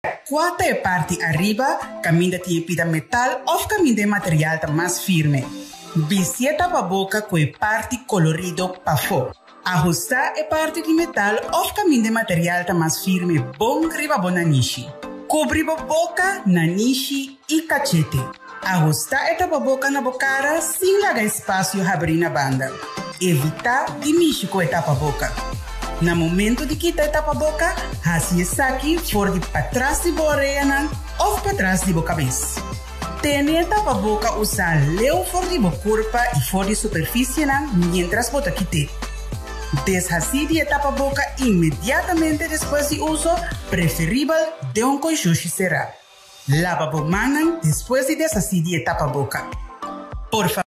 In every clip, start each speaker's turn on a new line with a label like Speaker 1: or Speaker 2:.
Speaker 1: Kua ta e parti ariba, kaminda tin e pida metal òf kaminda e material ta mas firme? Bisti e tapaboka ku e parti kolorido pafó. Ahustá e parti di metal òf kaminda e material ta mas firme bon riba bo nanishi. Kubri bo boka, nanishi i kachete. Ahustá e tapaboka na bo kara sin laga espasio habrí na banda. Evitá di mishi ku e tapaboka. Na momento di kita e tapaboka, hasi esaki for di patras di bo oreanan òf patras di bo kabes. Tene e tapaboka usá leu for di bo kurpa i for di superfisienan miéntras bo ta kit'é. Deshasí di e tapaboka inmediatamente despues di uso, preferibel den un konshushi será. Laba bo mannan despues di deshasí di e tapaboka. Por fabor.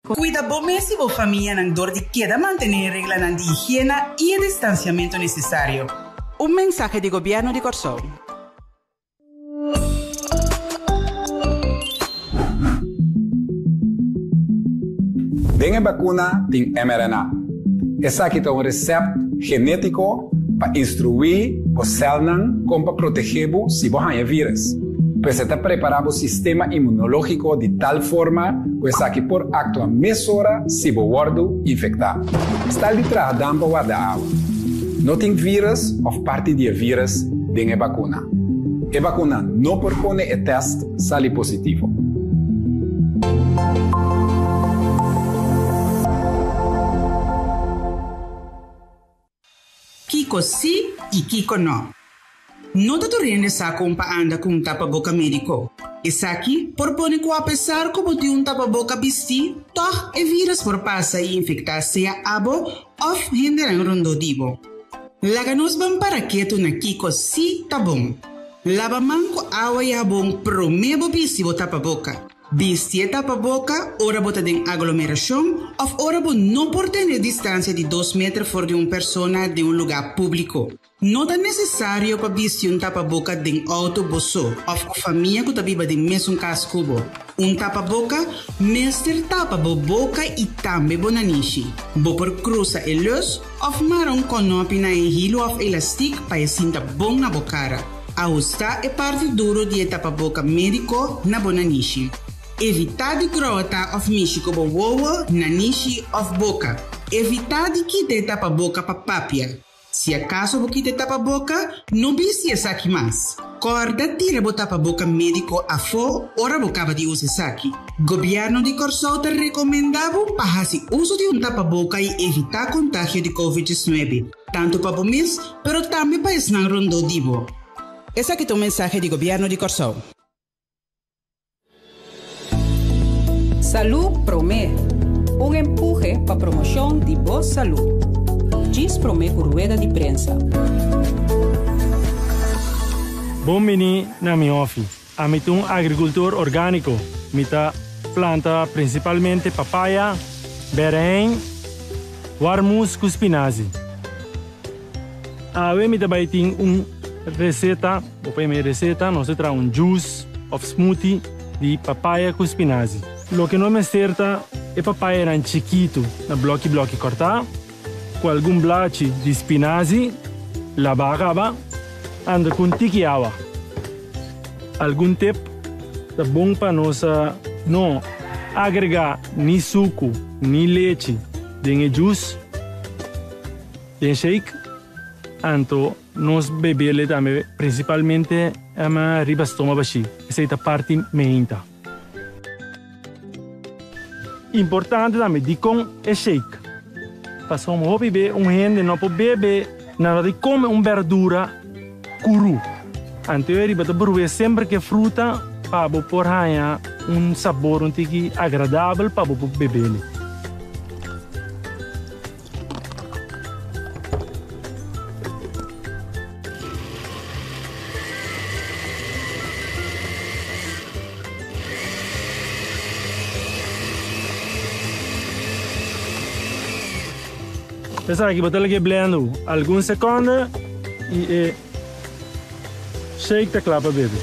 Speaker 1: Kuida bo mes i bo famianan dor di keda mantené e reglanan di higiena i e distansiamentu nesesario. Un mensahe di Gobièrnu di Kòrsou.
Speaker 2: Den e bakuna tin mRNA. Esaki ta un resèpt genétiko pa instruí bo sèlnan kon pa protegé bo si bo haña vírùs. Pues e ta prepará bo sistema inmunológiko di tal forma ku esaki por aktua mesora si bo wòrdu infektá. Stal di traha dam pa warda awa. No tin vírùs òf parti di e vírùs den e bakuna. E bakuna no por pone e tèst sali positivo.
Speaker 1: Kiko sí i kiko no? No ta tur hende sa kon pa anda ku un tapaboka médiko. Esaki por pone ku apesar ku bo tin un tapaboka bistí, tòg e vírùs por pasa i infektá sea abo òf hendenan rondó di bo. Laga nos ban para ketu na kiko sí ta bon. Laba man ku awa i habon promé bo bisti bo tapaboka. Bisti e tapaboka ora bo ta den aglomerashon òf ora bo no por tene distansia di dos meter for di un persona den un lugá públiko. No ta nesesario pa bisti un tapaboka den outo bo so òf ku famia ku ta biba den mesun kas ku bo. Un tapaboka mester tapa bo boka i tambe bo nanishi. Bo por krusa e lus òf mara un kònòpi na e hilu òf elastik pa e sinta bon na bo kara. Ahustá e parti duro di e tapaboka médiko na bo nanishi. Evitá di grota òf mishi ku bo wowo, nanishi òf boka. Evitá di kita e tapaboka pa papia. Si akaso bo kita e tapaboka, no bisti esaki mas. Kòrda tira bo tapaboka médiko afó ora bo kaba di usa esaki. Gobièrnu di Kòrsou ta rekomendá bo pa hasi uso di un tapaboka i evitá kontagio di Covid 19. Tantu pa bo mes, pero tambe pa esnan rondó di bo. Esaki ta un mensahe di Gobièrnu di Kòrsou.
Speaker 3: Salú Promé, un empuhe pa promoshon di bo salú. Djis promé ku rueda di prensa.
Speaker 4: Bon bini na mi hòfi. Ami ta un agrikultor orgániko. Mi ta planta prinsipalmente papaya, bèrèin, warmus ku spinazi. Awe mi ta bai tin un reseta, bo por yama e reseta, nos ta traha un juice òf smoothie di papaya ku spinazi. Loke nos mester ta e papayanan chikitu na blòki blòki kòrtá, ku algun blachi di spinazi labá kaba, anda ku un tiki awa. Algun tip ta bon pa nos no agregá ni suku ni lechi den e juice, den shake, anto nos bebele tambe prinsipalmente riba stoma bashí. Esei ta parti meinta. Importante tambe dikon e shake. Pasobra hopi be un hende no por bebe nada di kome un berdura kuru. Anto e riba ta bru'é semper ku e fruta pa bo por haña un sabor un tiki agradabel pa bo por bebeli. Esaki bo ta lag'é blend algun sekonde i e shake ta kla pa bebe.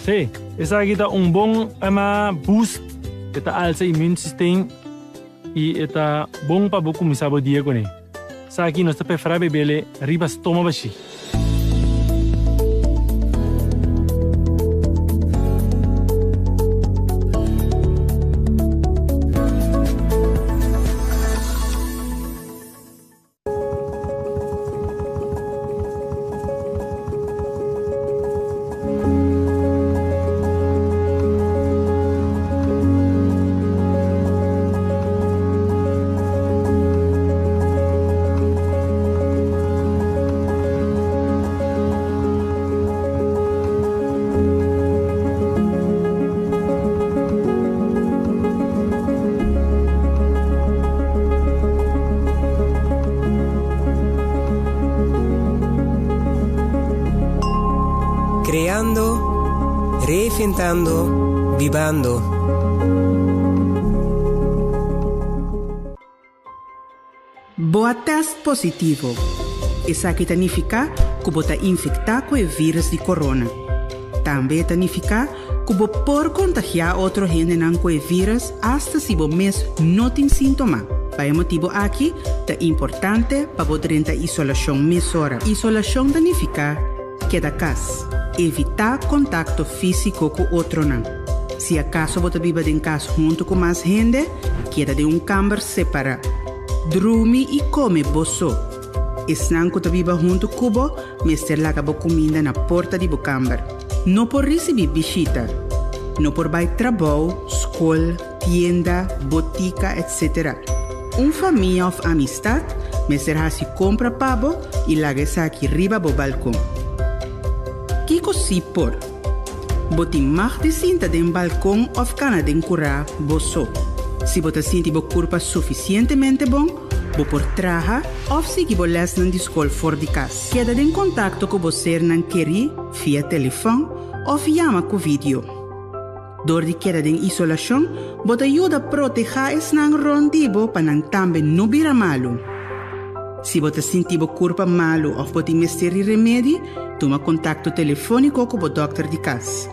Speaker 4: Sí, esaki ta un bon boost, e ta alsa immune system i e ta bon pa bo kuminsá bo dia kuné. Esaki nos ta preferá bebele riba stoma bashí.
Speaker 5: Kreando, reinventando, bibando.
Speaker 1: Bo a tèst positivo. Esaki ta nifiká ku bo ta infektá ku e vírus di corona. Tambe e ta nifiká ku bo por kontagiá otro hendenan ku e vírus asta si bo mes no tin síntoma. Pa e motibu aki ta importante pa bo drenta isolashon mesora. Isolashon ta nifiká keda kas. Evitá kontakto físiko ku otronan. Si akaso bo ta biba den kas huntu ku mas hende, keda den un kamber separá. Drumi i kome bo so. Esnan ku ta biba huntu ku bo mester laga bo kuminda na porta di bo kamber. No por risibí bishita. No por bai trabou, skol, tienda, botika, etc. Un famia òf amistat mester hasi kompra pa bo i laga esaki riba bo balkon. Kiko sí por? Bo tin mag di sinta den balkon òf kana den kurá bo so. Si bo ta sinti bo kurpa sufisientemente bon, bo por traha òf sigui bo lèsnan di skol for di kas. Keda den kontakto ku bo sernan kerí via telefòn òf yama ku vidio. Dor di keda den isolashon, bo ta yuda protehá esnan rònt di bo pa nan tambe no bira malu. Si bo ta sinti bo kurpa malu òf bo tin mester di remedi, tuma kontakto telefóniko ku bo dòkter di kas.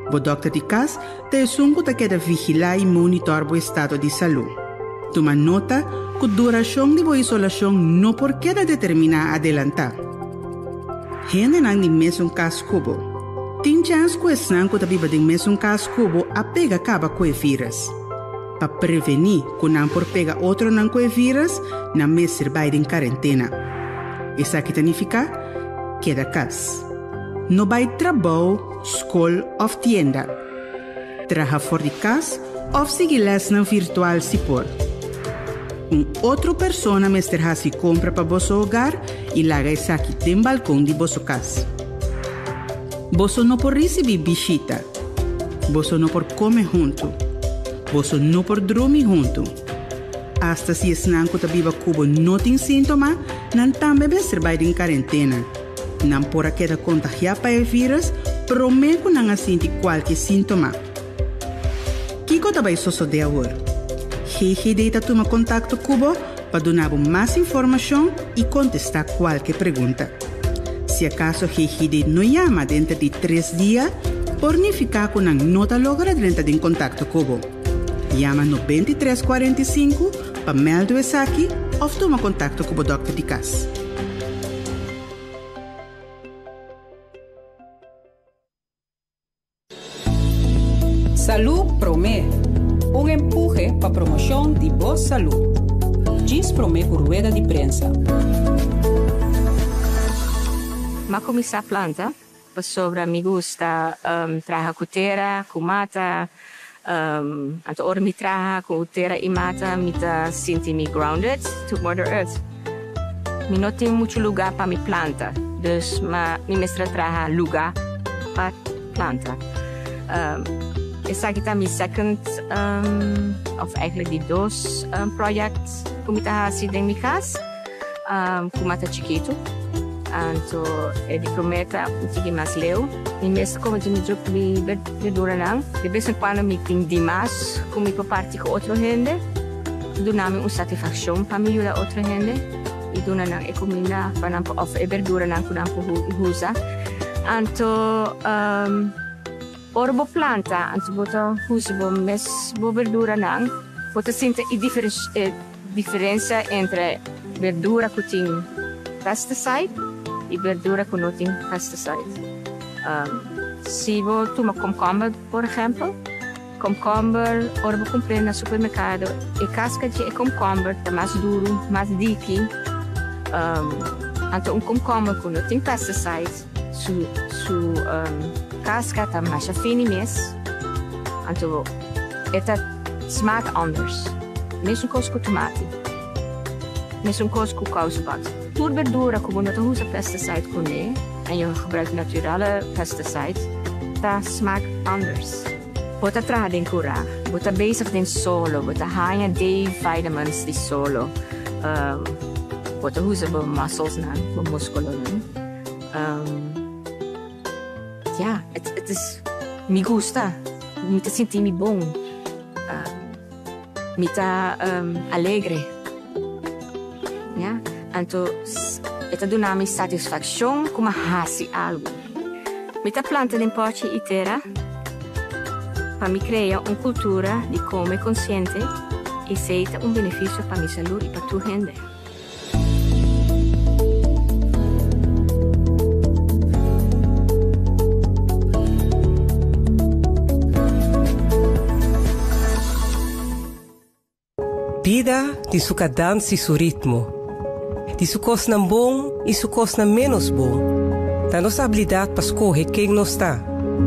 Speaker 1: Bo dòkter di kas ta esun ku ta keda vigilá i monitòr bo estado di salú. Tuma nota ku durashon di bo isolashon no por keda determiná adelantá. Hendenan di mesun kas ku bo. Tin chèns ku esnan ku ta biba den mesun kas ku bo a pega kaba ku e vírus. Pa prevení ku nan por pega otronan ku e vírus, nan mester bai den karentena. Esaki ta nifiká, keda kas. No bai trabou, skol òf tienda. Traha for di kas òf sigui lèsnan virtual si por. Un otro persona mester hasi kompra pa boso hogar i laga esaki den balkon di boso kas. Boso no por risibí bishita. Boso no por kome huntu. Boso no por drumi huntu. Asta si esnan ku ta biba ku bo no tin síntoma, nan tambe mester bai den karentena. Nan por a keda kontagiá pa e vírus promé ku nan a sinti kualke síntoma. Kiko ta bai sosodé awor? GGD ta tuma kontakto ku bo pa duna bo mas informashon i kontestá kualke pregunta. Si akaso GGD no yama denter di tres dia, por nifiká ku nan no ta logra drenta den kontakto ku bo. Yama 93 45 pa mèldu esaki òf tuma kontakto ku bo dòkter di kas.
Speaker 3: Salú Promé, un empuhe pa promoshon di bo salú. Djis promé ku rueda di prensa.
Speaker 6: M'a kuminsá planta pasobra mi gusta traha ku tera, ku mata. Anto ora mi traha ku tera i mata mi ta sinti mi grounded to mother earth. Mi no tin muchu lugá pa mi planta, dus ma mi mester a traha lugá pa planta. Esaki ta mi second of eigenlijk di dos project ku mi ta hasi den mi kas. Ku mata chikitu. Anto e di promé ta un tiki mas leu. Mi mes ta kome di mi druk mi berduranan. De bes en kuando mi tin dimas ku mi por parti ku otro hende. Ta duna mi un satisfakshon pa mi yuda otro hende i duna nan e kuminda pa nan por òf e berduranan ku nan por usa. Anto ora bo planta anto bo ta usa bo mes bo berduranan bo ta sinti e diferensha. Diferencia entre berdura cu tin pesticide y berdura cu no tin pesticide. Si bo tuma komkomber por ehempel, komkomber ora bo compr'e na supermercado e casca dje e komkomber ta mas duru, mas diki. Anto un komkomber cu no tin pesticide su su casca ta masha fini mes, anto e ta smaak anders. Mesun kos ku tomati. Mesun kos ku kousebat. Tur berdura ku bo no ta usa pesticide kuné en jo gebruikt naturale pesticide ta smaak anders. Bo ta traha den kurá, bo ta bezig den solo, bo ta haña D-vitamins di solo, bo ta usa bo musclesnan, bo muskulonan. Ya, het is mi gusta. Mi ta sinti mi bon. Mi ta alegre. Ya, anto e ta duna mi satisfakshon ku mi a hasi algu. Mi ta planta den pòchi i tera pa mi krea un kultura di kome konsiente i esei ta un benefisio pa mi salú i pa tur hende.
Speaker 5: Bida tin su kadans i su ritmo. Tin su kosnan bon i su kosnan ménos bon. Ta nos abilidat pa skohe ken nos ta,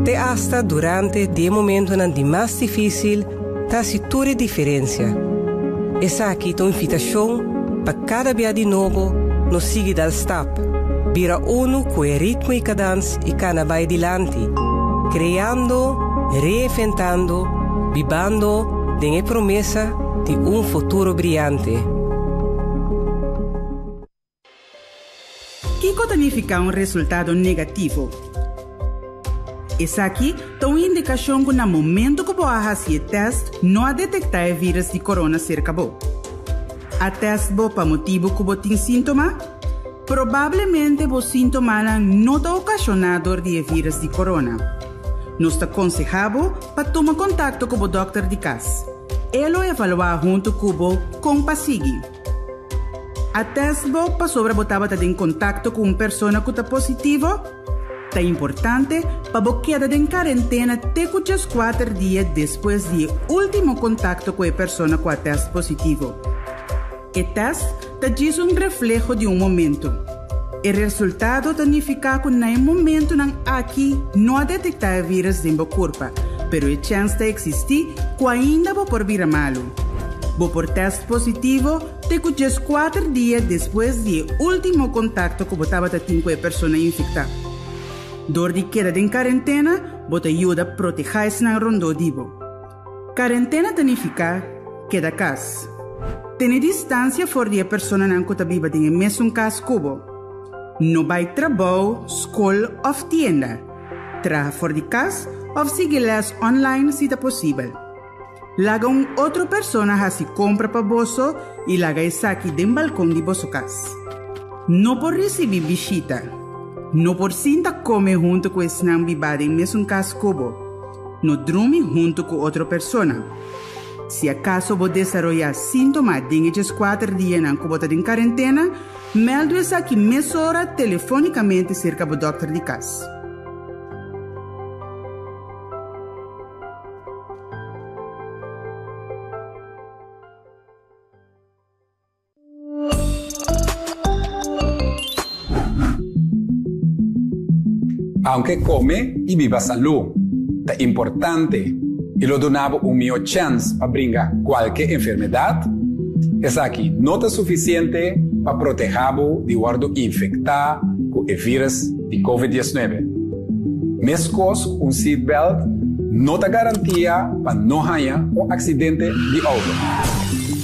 Speaker 5: te asta durante di e momentonan di mas difísil, ta hasi tur e diferensia. Esaki ta un invitashon pa kada bia di nobo nos sigui dal stap, bira unu ku e ritmo i kadans i kana bai dilanti, kreando, reinventando, bibando den e promesa di un futuro briante.
Speaker 1: Kiko ta nifiká un resultado negativo? Esaki ta un indikashon ku na momentu ku bo a hasi e tèst no a detektá e vírus di korona serka bo. A tèst bo pa motibu ku bo tin síntoma? Probablemente bo síntomanan no ta okashoná dor di e vírus di korona. Nos ta konsehá bo pa tuma kontakto ku bo dòkter di kas. E lo evaluá huntu ku bo kon pa sigui. A test bo pasobra bo tabata den kontakto ku un persona ku ta positivo? Ta importante pa bo keda den karentena te ku djeskuater dia despues di e último kontakto ku e persona ku a test positivo. E test ta djis un refleho di un momento. E resultado ta nifiká ku na e momentunan aki no a detektá e vírus den bo kurpa, pero e chèns ta eksistí ku ainda bo por bira malu. Bo por test positivo te ku djeskuater dia despues di e último kontakto ku bo tabata tin ku e persona infektá. Dor di keda den karentena, bo ta yuda protehá esnan rondó di bo. Karentena ta nifiká keda kas. Tene distansia for di e personanan ku ta biba den e mesun kas ku bo. No bai trabou, skol òf tienda. Traha for di kas òf sigui lès online si ta posibel. Laga un otro persona hasi kompra pa boso i laga esaki den balkon di boso kas. No por risibí bishita. No por sinta kome huntu ku esnan bibá den mesun kas ku bo. No drumi huntu ku otro persona. Si akaso bo desaroyá síntoma den e djeskuater dianan ku bo ta den karentena, mèldu esaki mesora telefónikamente serka bo dòkter di kas.
Speaker 2: Aunke kome i biba salú ta importante i lo duna bo un mihó chèns pa bringa kualke enfermedat, esaki no ta sufisiente pa protehá bo di wòrdu infektá ku e vírus di Covid 19. Meskos ku un seatbelt no ta garantia pa no haña un aksidente di outo.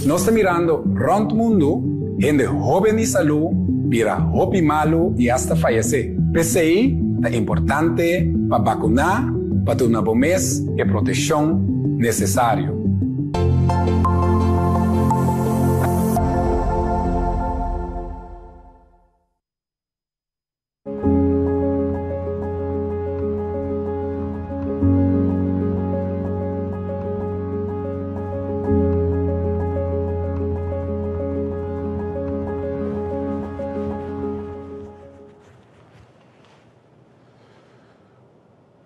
Speaker 2: Nos ta mirando rònt mundu hende hóben di salú bira hopi malu i asta fayesé. P'esei ta importante pa bakuná pa duna bo mes e proteshon nesesario.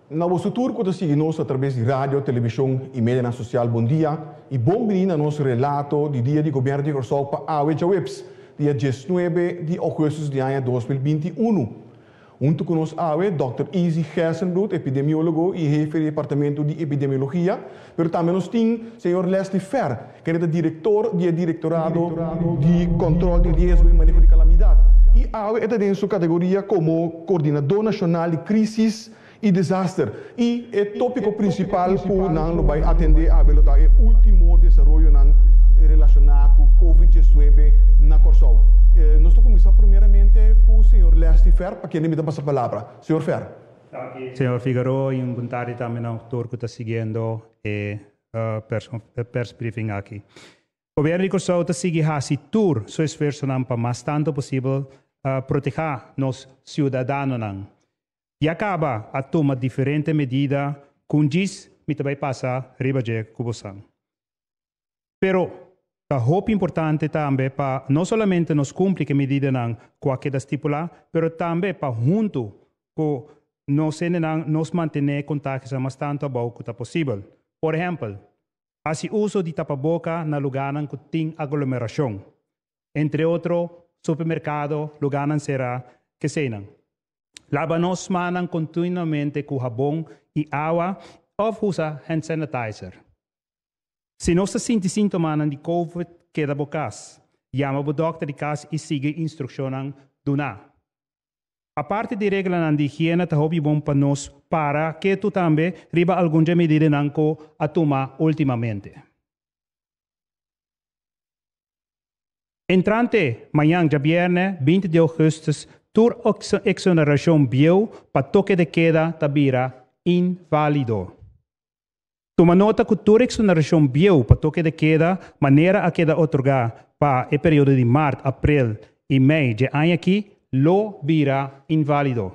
Speaker 7: Na boso tur ku ta sigui nos atrabes di radio, televishon i medianan sosial bon dia i bon bini na nos relato di Dia di Gobièrnu di Kòrsou pa awe djaweps, dia diesnuebe di ougùstus di aña 2021. Huntu ku nos awe dòkter Izzy Gerstenbluth, epidemiólogo i hefe di departamento di epidemiologia, pero tambe nos tin señor Leslie Fer, kende ta direktor di e Direktorado di Kòntròl di Riesgo i Maneho di Kalamidat i awe e ta den su kategoria komo Kordinadó Nashonal di Krísis i Desaster. I e tópiko prinsipal ku nan lo bai atendé awe lo ta e último desaroyonan relashoná ku Covid 19 na Kòrsou. Nos ta kuminsá primeramente ku señor Leslie Fer, pa kende mi ta pasa palabra. Señor Fer.
Speaker 8: Danki señor Figaroa y un bon tardi tambe na tur cu ta siguiendo e persbriefing aki. Gobierno di Corsou ta sigui haci tur su esfuerzonan pa mas tanto posibel proteha nos ciudadanonan. Ya caba a tuma diferente medida cu un djis mi ta bay pasa riba dje cu bosan. Pero ta hopi importante tambe pa no solamente nos cumpli cu e medidanan cu a keda stipula, pero tambe pa hunto cu nos hendenan nos mantene contagionan mas tanto abou cu ta posibel. Por ehempel, Hasi uso di tapaboka na lugánan ku tin aglomerashon, entre otro supermerkado, lugánan será, keseinan. Laba nos mannan kontinuamente ku habon i awa òf usa hand sanitizer. Si nos ta sinti síntomanan di covid, keda bo kas. Yama bo dòkter di kas i sigui instrukshonnan duná. Aparte di reglanan di higiena ta hopi bon pa nos para ketu tambe riba algun dje medidanan ku a tuma ultimamente. Entrante mañan djabièrnè 20 di ougùstùs tur eksonerashon bieu pa toke de keda ta bira inválido. Tuma nota ku tur eksonerashon bieu pa toke de keda manera a keda otorgá pa e periodo di mart, aprel i mei dje aña aki lo bira inválido.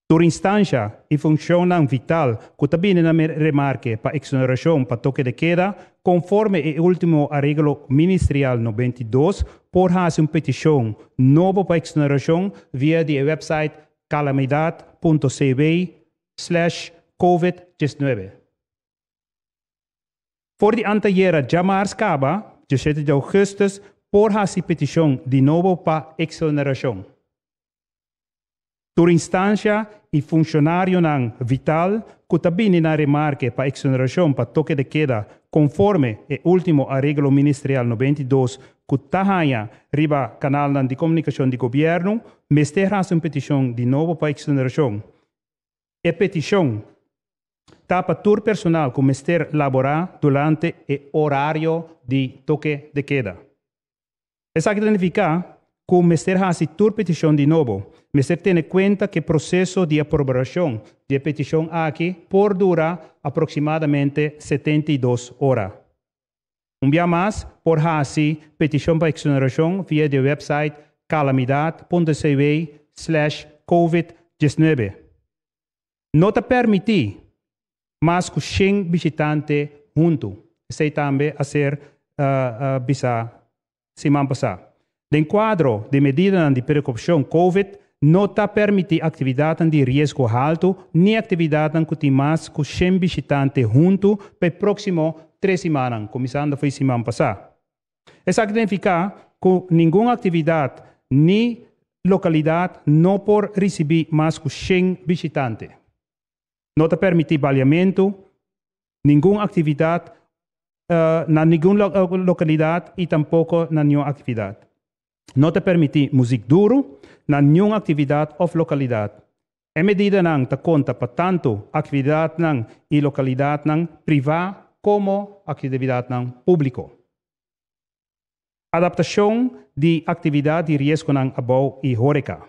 Speaker 8: Tur instansha i funshonnan vital ku ta bini na remarke pa eksonerashon pa toke de keda konforme e último Areglo Ministerial 92 por hasi un petishon nobo pa eksonerashon via di e wèpsait calamidad.cw slash covid 19. For di antayera djamars kaba, 17 di ougùstùs, por hasi petishon di nobo pa eksonerashon. Tur instansha i funshonarionan vital ku ta bini na remarke pa eksonerashon pa toke de keda konforme e último Areglo Ministerial 92 ku ta haña riba kanalnan di komunikashon di gobièrnu mester hasi un petishon di nobo pa eksonerashon. E petishon ta pa tur personal ku mester laborá durante e orario di toke de keda. Esaki ta nifiká ku mester hasi tur petishon di nobo. Mester tene kuenta ku e proseso di aprobarashon di e petishon aki por dura aproksimadamente 72 ora. Un bia mas por hasi petishon pa eksonerashon via di e wèpsait calamidad.cw slash covid 19. No ta pèrmití mas ku shen bishitante huntu. Esei tambe a ser bisá siman pasá. Den kuadro di medidanan di prekoushon covid, no ta pèrmití aktividatnan di riesgo haltu ni aktividatnan ku tin mas ku shen bishitante huntu pa e próksimo tres simannan, kuminsando for e siman pasá. Esaki ta nifiká ku ningun aktividat ni lokalidat no por risibí mas ku shen bishitante. No ta pèrmití baliamentu, ningun aktividat na ningun lokalidat i tampoko na niun aktividat. No ta permití muzik duru na niun aktividat òf lokalidat. E medidanan ta konta pa tantu aktividatnan i lokalidatnan privá komo aktividatnan públiko. Adaptashon di aktividat di riesgonan abou i hóreka.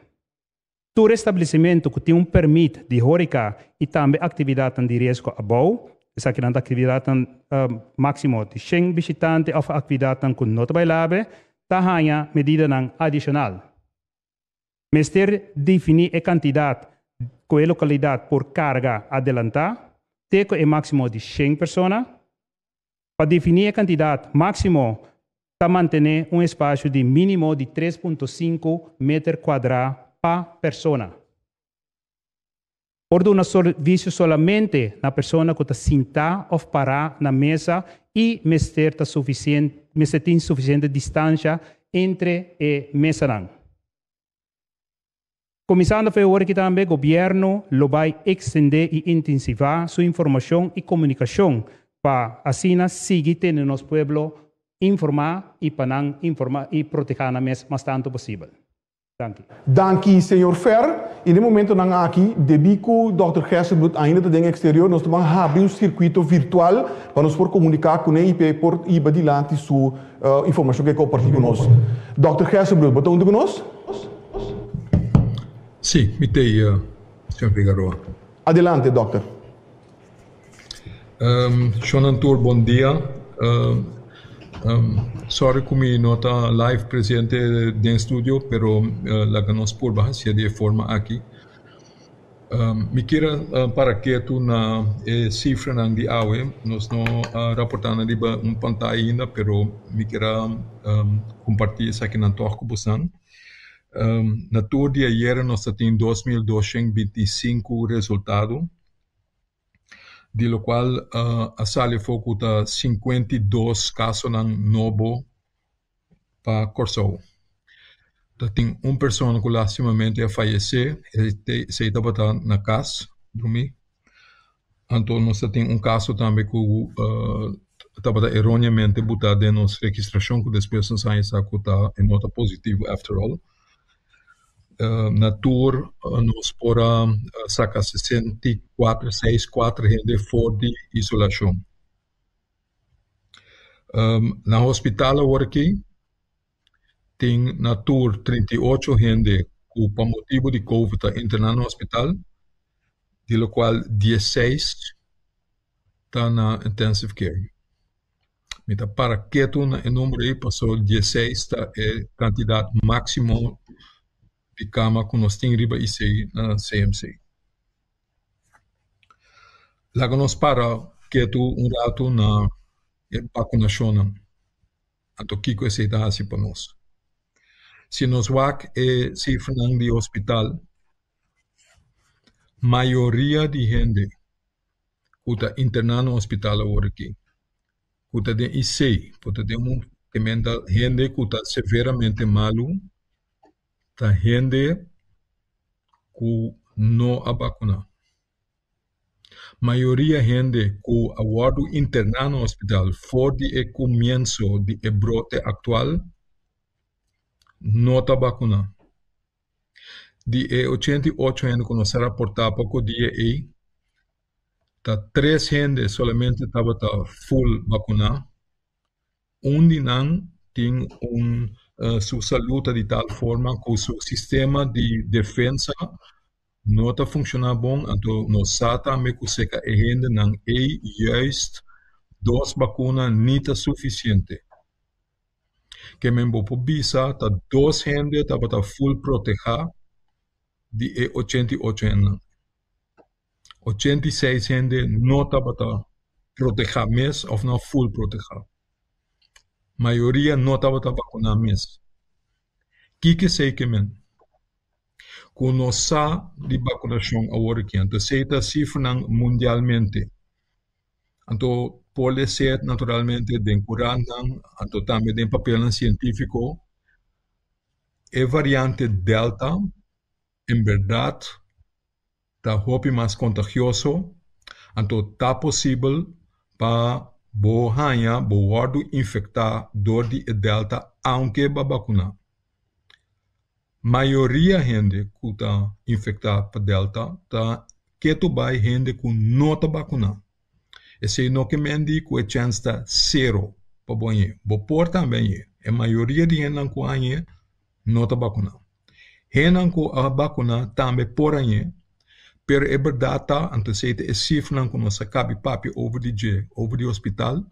Speaker 8: Tur establesimentu ku tin un pèrmit di hóreka i tambe aktividatnan di riesgo abou, esakinan ta aktividatnan máksimo di shen bishitante òf aktividatnan ku no ta bailabe, ta haña medidanan adishonal. Mester definí e kantidat ku e lokalidat por karga adelantá te ku e máksimo di shen persona. Pa definí e kantidat máksimo ta mantené un espasio di mínimo di 3.5 meter kuadrá pa persona. Por duna servisio solamente na persona ku ta sintá òf pará na mesa i mester ta mester tin sufisiente distansha entre e mesanan. Kuminsando for e ora aki tambe gobièrnu lo bai ekstendé i intensivá su informashon i komunikashon pa asina sigui tene nos pueblo informá i pa nan informá i protehá nan mes mas tantu posibel. Danki.
Speaker 7: Danki señor Fer. I den momentonan aki, debí ku dòkter Gesselbloed ainda ta den eksterior, nos ta ban habri un sirkuito virtual pa nos por komuniká kuné i pa e por hiba dilanti su informashon ku e kompartí ku nos. Dòkter Gesselbloed, bo ta huntu ku nos?
Speaker 9: Sí, mi t'ei. Señor Figaroa.
Speaker 7: Adelante, dòkter.
Speaker 9: Shon tur, bon dia. Sorry ku mi no ta live presente den studio, pero laga nos purba hasié di e forma aki. Mi kier a para ketu na e sifranan di awe. Nos no a raportá nan riba un pantaya ainda, pero mi kier a kompartí esakinan tòg ku bosan. Na tur di ayera nos ta tin 2225 resultado, di lokual a sali afó ku ta 52 kasonan nobo pa Kòrsou. Ta tin un persona ku lastimamente a fayesé, esei tabata na kas drumí. Anto nos ta tin un kaso tambe ku tabata eróneamente butá den nos registrashon ku despues nos haña sa ku ta e no ta positivo after all. Na tur nos por a saka 64, 6, 4 hende for di isolashon. Na hospital awor aki tin na tur 38 hende ku pa motibu di Covid ta interná na hospital, di lokual 16 ta na intensive care. Mi ta para ketu na e number ei pasobra 16 ta e kantidat máksimo di kama ku nos tin riba IC na CMC. Laga nos para ketu un ratu na e bakunashonnan. Anto kiko esei ta hasi pa nos? Si nos wak e sifranan di hospital, mayoria di hende ku ta interná na hospital awor aki, ku ta den IC, ku ta den un hende ku ta severamente malu, ta hende ku no a bakuná. Mayoria hende ku a wòrdu interná na hospital for di e komienso di e brote aktual no ta bakuná. Di e 88 hende ku nos a raportá poko dia ei, ta tres hende solamente tabata full bakuná. Un di nan tin un su salú ta di tal forma ku su sistema di defensa no ta funshoná bon, anto nos sa tambe ku serka e hendenan ei juist dos bakuna ni ta sufisiente. Ke men bo por bisa ta dos hende tabata full protehá di e 88 hendenan. 86 hende no tabata protehá mes òf no full protehá. Mayoria no tabata bakuná mes. Kiko esei ke men? Ku nos sa di bakunashon awor aki, anto esei ta sifranan mundialmente. Anto por leser naturalmente den kurantnan, anto tambe den papelnan sientífiko, e variante delta en bèrdat ta hopi mas kontagioso, anto ta posibel pa bo haña bo wòrdu infektá dor di e delta aunke bo a bakuná. Mayoria hende ku ta infektá pa delta ta ketu bai hende ku no ta bakuná. Esei no ke men di ku e chèns ta sero pa bo hañ'é. Bo por tambe hañ'é. E mayoria di hendenan ku hañ'é no ta bakuná. Hendenan ku a bakuná tambe por hañ'é, pero e bèrdat ta, anto esei ta e sifranan ku nos a kabi papia over di dje, over di hospital,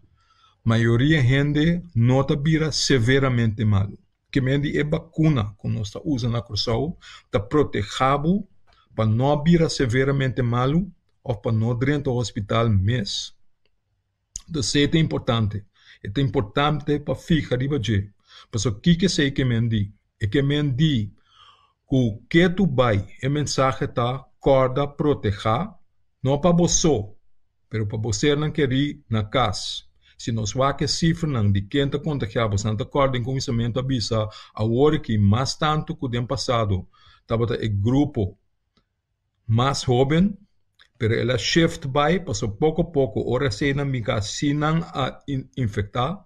Speaker 9: mayoria hende no ta bira severamente malu. Ke men di e bakuna ku nos ta usa na Kòrsou ta protehá bo pa no bira severamente malu òf pa no drenta hospital mes. Entonces esei ta importante. E ta importante pa fiha riba dje. Pasobra kiko esei ke men di? E ke men di ku ketu bai e mensahe ta kòrda protehá, no pa bo so, pero pa bo sernan kerí na kas. Si nos wak e sifranan di ken ta kontagiá bo, esnan ta kòrda den kuminsamentu a bisa awor aki mas tantu ku den pasado tabata e grupo mas hóben, pero el a shift bai pasobra poko poko ora eseinan bin ka si nan a infektá,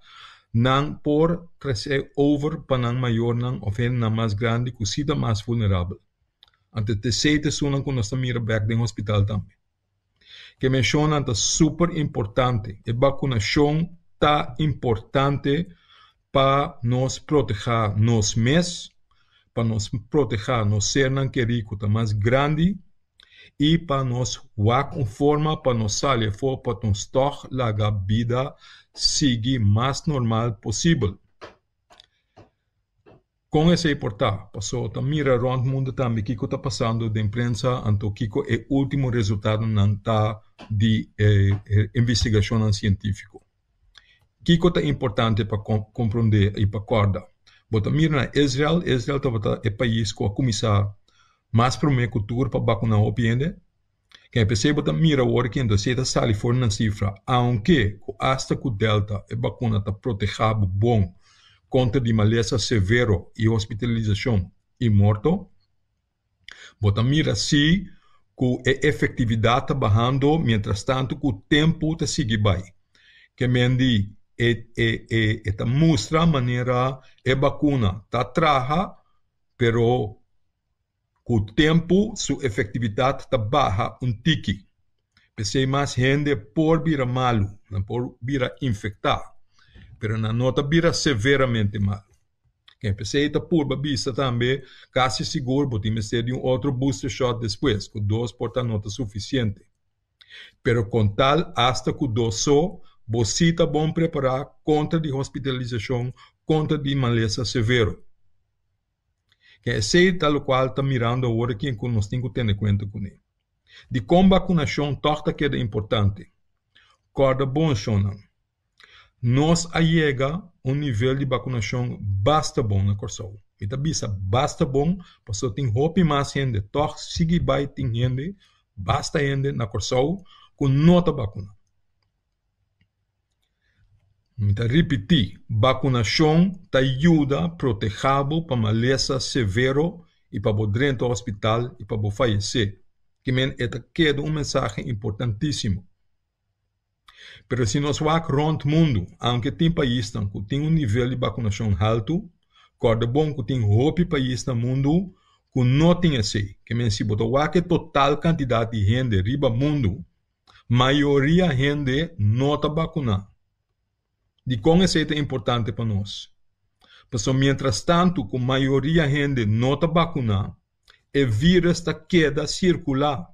Speaker 9: nan por trese over pa nan mayornan òf hendenan mas grandi ku si ta mas vulnerabel. Anto esei ta esunnan ku nos ta mira bèk den hospital tambe. Ke menshonnan ta super importante. E bakunashon ta importante pa nos protehá nos mes, pa nos protehá nos sernan kerí ku ta mas grandi. i pa nos wak un forma pa nos sali afó pa nos tòg laga bida sigui mas normal posibel. Kon esei por ta? Paso ta mira rònt mundu tambe kiko ta pasando den prensa anto kiko e último resultadonan ta di e investigashonnan sientífiko. Kiko ta importante pa komprondé i pa kòrda? Bo ta mira na Israel, Israel tabata e pais ku a kuminsá mas promé ku tur pa bakuná hopi hende. Ken p'esei bo ta mira awor ki entonces ta sali for nan sifra, aunke ku asta ku Delta e bakuna ta protehá bo bon kontra di malesa severo i hospitalisashon i morto. Bo ta mira si ku e efektividat ta bahando mientrastantu ku tempu ta sigui bai. Ke men di e e e e ta mustra manera e bakuna ta traha, pero ku tempu su efektividat ta baha un tiki. P'esei mas hende por bira malu, nan por bira infektá, pero nan no ta bira severamente malu. Ken p'esei ta purba bisa tambe kasi sigur bo tin mester di un otro booster shot despues, ku dos por ta no ta sufisiente. Pero kon tal asta ku dos so, bo si ta bon prepará kontra di hospitalisashon, kontra di malesa severo. Ken esei ta lokual ta mirando awor aki ku nos tin ku tene kuenta kuné. Dikon bakunashon tòg ta keda importante? Kòrda bon shonnan. Nos a yega un nivel di bakunashon basta bon na Kòrsou. Mi ta bisa basta bon pasobra tin hopi mas hende tòg sigui bai tin hende, basta hende na Kòrsou ku no ta bakuná. Mi ta ripití, bakunashon ta yuda protehá bo pa malesa severo i pa bo drenta hospital i pa bo fayesé. Kimen e ta keda un mensahe importantísimo. Pero si nos wak rònt mundu, aunke tin paisnan ku tin un nivel di bakunashon haltu, kòrda bon ku tin hopi pais na mundu ku no tin esei. Ke men si bo ta wak e total kantidat di hende riba mundu, mayoria hende no ta bakuná. Dikon esei ta importante pa nos? Pasobra mientrastantu ku mayoria hende no ta bakuná, e vírùs ta keda sirkulá.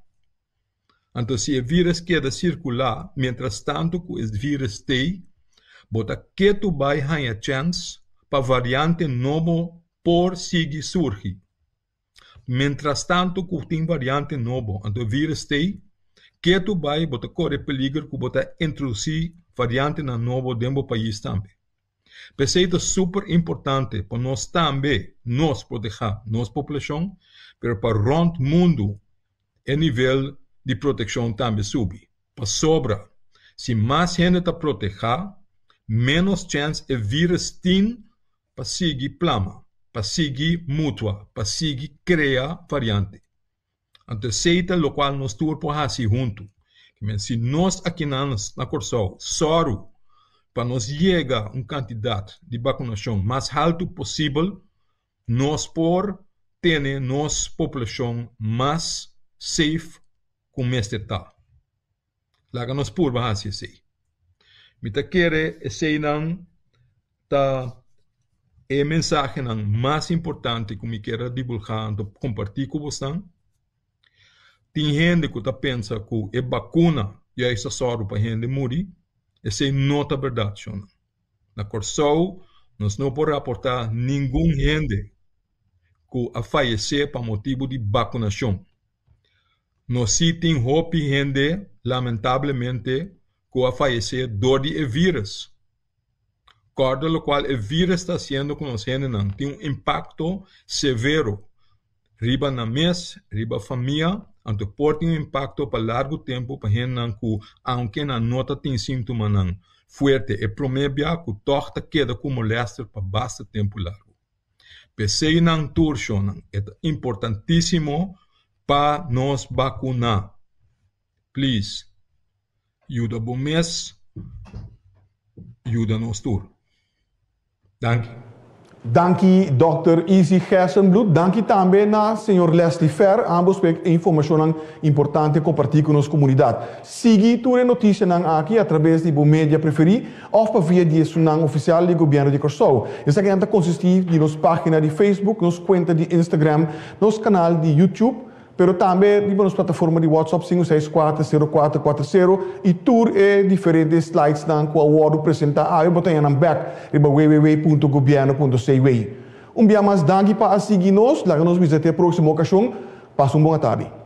Speaker 9: Anto si e vírùs keda sirkulá mientrastantu ku e vírùs t'ei, bo ta ketu bai haña chèns pa variante nobo por sigui surgi. Mientrastantu ku tin variante nobo, anto e vírùs t'ei, ketu bai bo ta kore peliger ku bo ta introdusí variantenan nobo den bo pais tambe. P'esei ta super importante pa nos tambe nos protehá nos poblashon, pero pa rònt mundu e nivel di protekshon tambe subi. Pasobra si mas hende ta protehá, ménos chèns e vírùs tin pa sigui plama, pa sigui mutua, pa sigui krea variante. Anto esei ta lokual nos tur por hasi huntu. Si nos akinan na Kòrsou sòru pa nos yega un kantidat di bakunashon mas haltu posibel, nos por tene nos poblashon mas safe ku mester ta. Laga nos purba hasi esei. Mi ta kere eseinan ta e mensahenan mas importante ku mi kier a divulgá anto kompartí ku bosnan. Tin hende ku ta pensa ku e bakuna juist ta sòru pa hende muri. Esei no ta bèrdat, shonnan. Na Kòrsou nos no por raportá ningun hende ku a fayesé pa motibu di bakunashon. Nos sí tin hopi hende lamentablemente ku a fayesé dor di e vírùs. Kòrda lokual e vírùs ta hasiendo ku nos hendenan tin un impakto severo riba nan mes, riba famia, anto por tin un impakto pa largu tempu pa hendenan ku aunke nan no ta tin síntomanan fuerte e promé bia ku tòg ta keda ku molèster pa basta tempu largu. P'esei nan tur shonnan e ta importantísimo pa nos bakuná. Please, yuda bo mes, yuda nos tur. Danki.
Speaker 7: Danki Dòkter Izzy Gerstenbluth. Danki tambe na señor Leslie Fer, ambos pa e informashonnan importante kompartí ku nos komunidat. Sigui tur e notisianan aki atrabes di bo media preferí òf pa via di esunnan ofisial di Gobièrnu di Kòrsou. Esakinan ta konsistí di nos página di Facebook, nos kuenta di Instagram, nos kanal di YouTube. Pero tambe riba nos plataforma di WhatsApp 564 0440 i tur e diferente slidesnan ku a wòrdu presentá awe bo ta haña nan bèk riba www.gobierno.cw. Un bia mas danki pa a sigui nos, laga nos bisa te e próksimo okashon. Pasa un bon atardi.